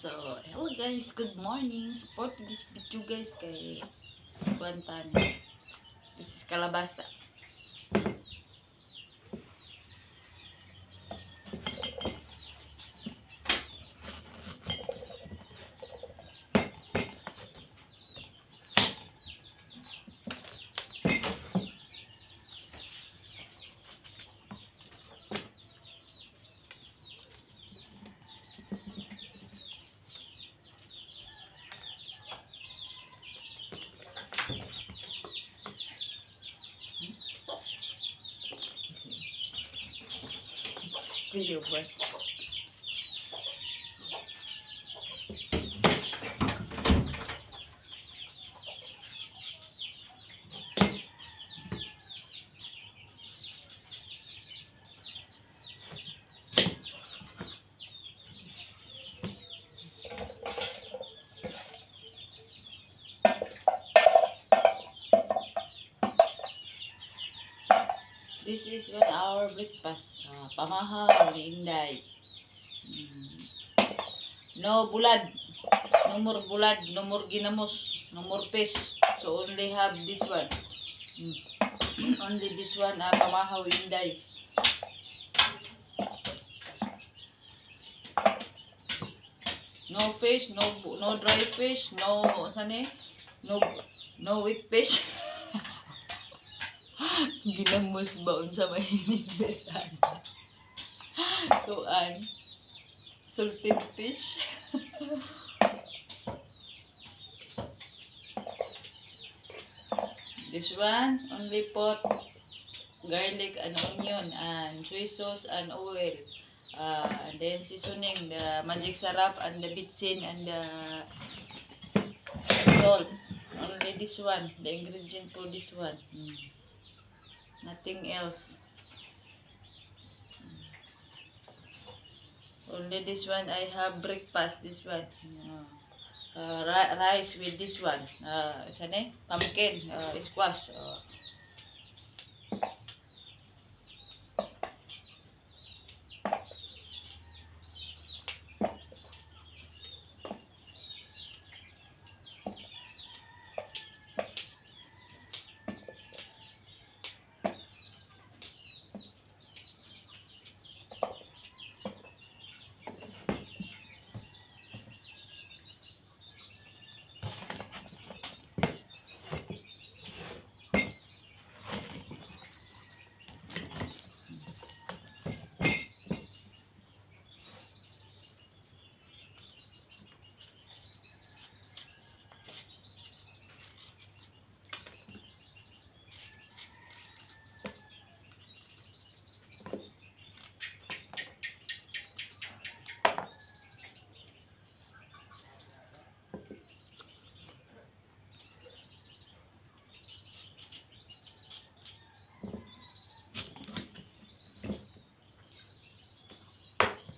So, hello guys, good morning. Support this video guys kay Kuantan. This is kalabasa. Video ba? This is 1 hour breakfast. Pamahaw ni Inday. No bulad. No more bulad. No more ginamos. No more fish. So only have this one. Only this one. Pamahaw Inday. No fish. No dry fish. No sani. No wet fish. Ginamos ba unsa may investahan? Tuan. Salted fish. This one only pot garlic and onion and soy sauce and oil. And then seasoning the magic sarap and the bitsin and the salt. Only this one, the ingredient for this one. Nothing else. Only this one I have breakfast. This one. Rice with this one. Pumpkin, squash.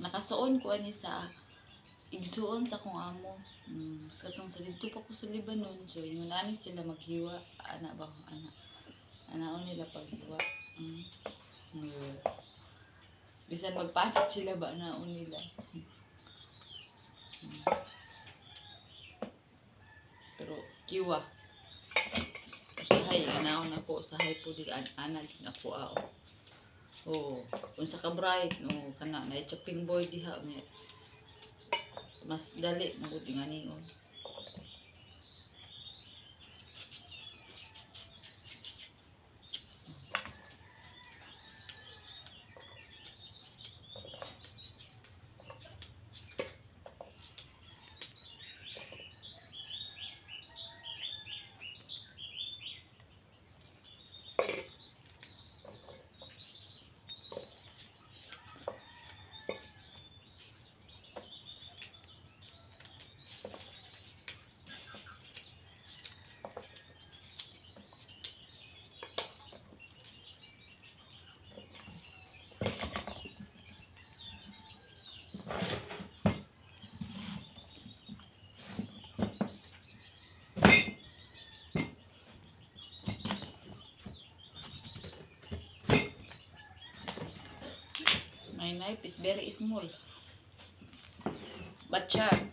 Nakasuon ko ani sa igsuon sa kong amo. Sa tong sa dito pa ko sa Lebanon. So yun ani sila maghiwa. Ana ba ana. Anaon nila paghiwa. Bisan magpalit sila ba naon nila. Pero kiwa. Usahay anaon ako usahay po di ana ako ao. Oh, unsa ka bright no kana na chopping board diha niya. Mas dali mo gud nga ningon. My knife is very small. But sharp.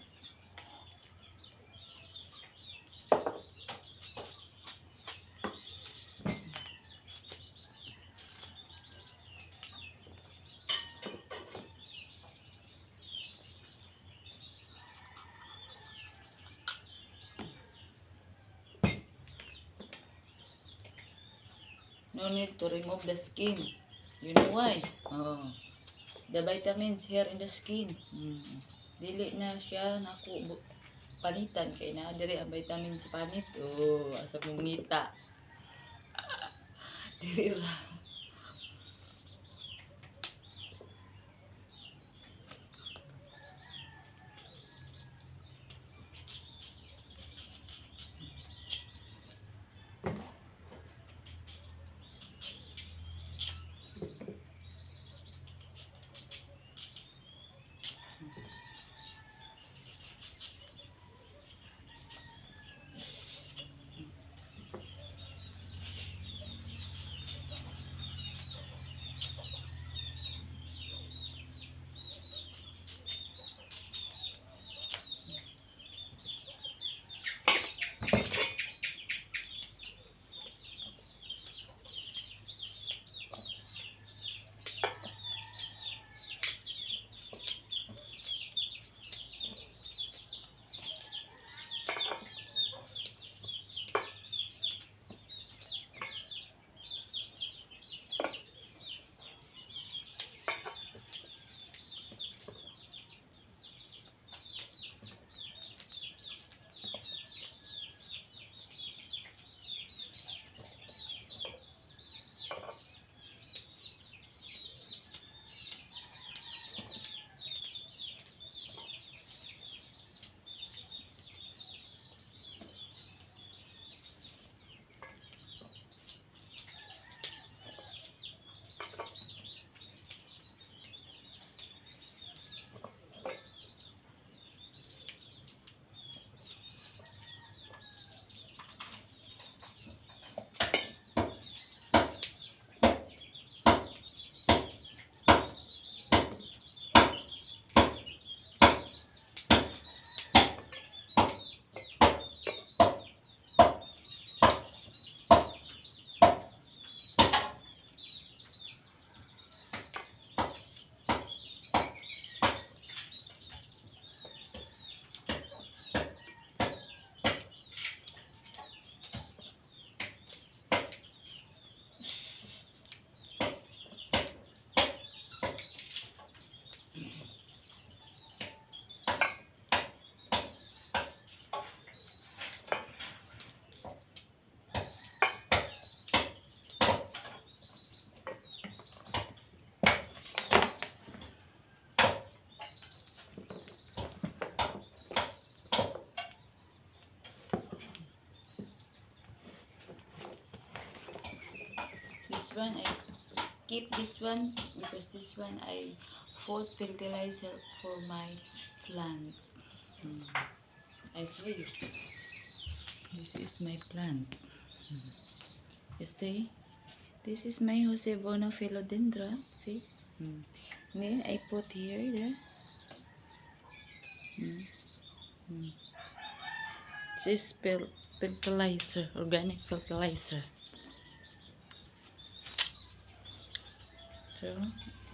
No need to remove the skin. You know why? Oh, the vitamins here in the skin. Dili na siya panitan kay na diri ang vitamin sa panit. Oh, asa mo mangita. Diri ra. This one I keep this one because this one I put fertilizer for my plant. I show you. This is my plant. You see? This is my Josebona philodendra. See? Then I put here the this fertilizer, organic fertilizer. So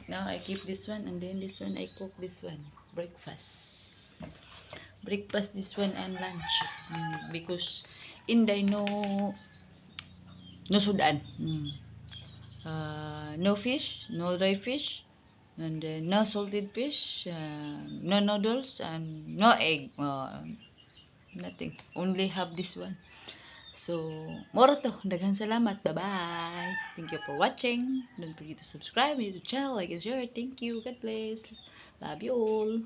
now I keep this one, and then this one I cook this one breakfast this one and lunch, because inday no sudan, no fish, no dry fish, and then no salted fish, no noodles, and no egg, nothing, only have this one. So, moro to. Daghang salamat. Bye-bye. Thank you for watching. Don't forget to subscribe my YouTube channel, like and share. Thank you. God bless. Love you all.